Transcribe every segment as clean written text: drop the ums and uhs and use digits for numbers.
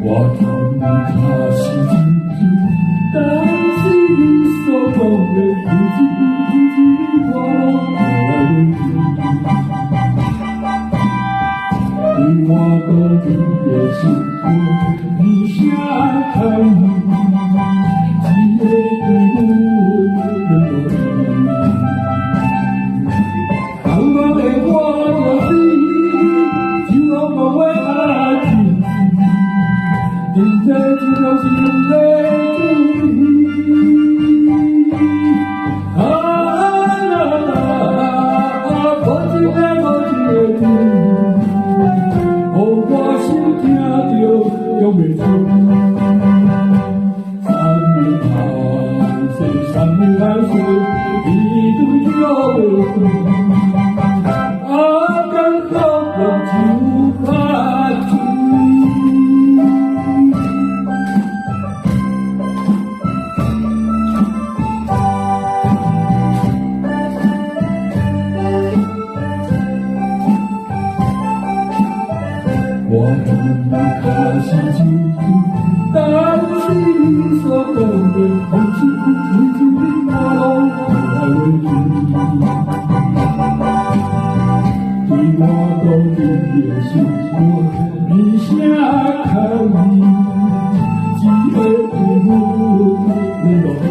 我感覺是真真，但是你所講的每一句每一字，我攏無愛記。對我固執的心肝，你啥愛伊？只會對阮軟落去。茫茫的我就是，就攏講話較真實。人生就像是的滋味。啊啦啦，無情的無情的你，予我心疼著講袂出。山盟海誓，山盟海誓，你對我袂對。啊，艰苦用手牽水。我感覺是真真，但是你所講的每一句每一字，我攏無愛袂記。對我固執的心肝，你啥牽伊？只會對阮軟落去。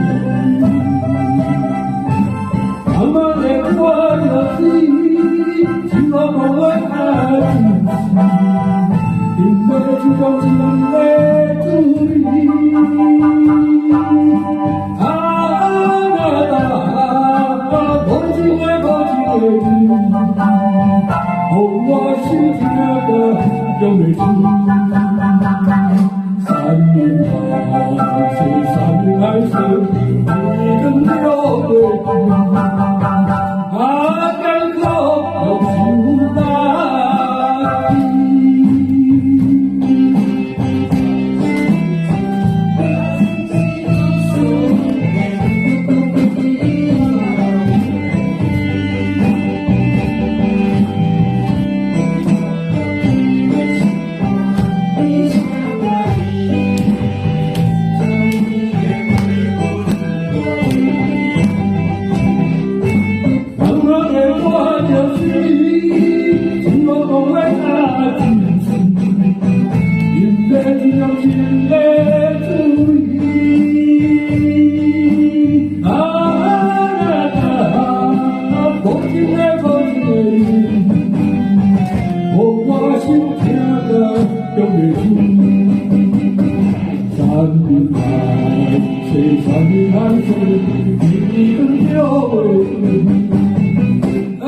茫茫的我就是，就攏講話較真實。定要就講真的滋味。啊啦啦，無情的無情的你，予我心疼甲講袂出。山盟海誓，山盟海誓，你跟我過去。啊，艱苦用手搭起。茫茫的我就是，就攏講話較真實，人生就像一个滋味。啊啦啦，無情的無情的你，予我心疼甲講袂出。山盟海誓，山盟海誓，你跟我袂對。啊，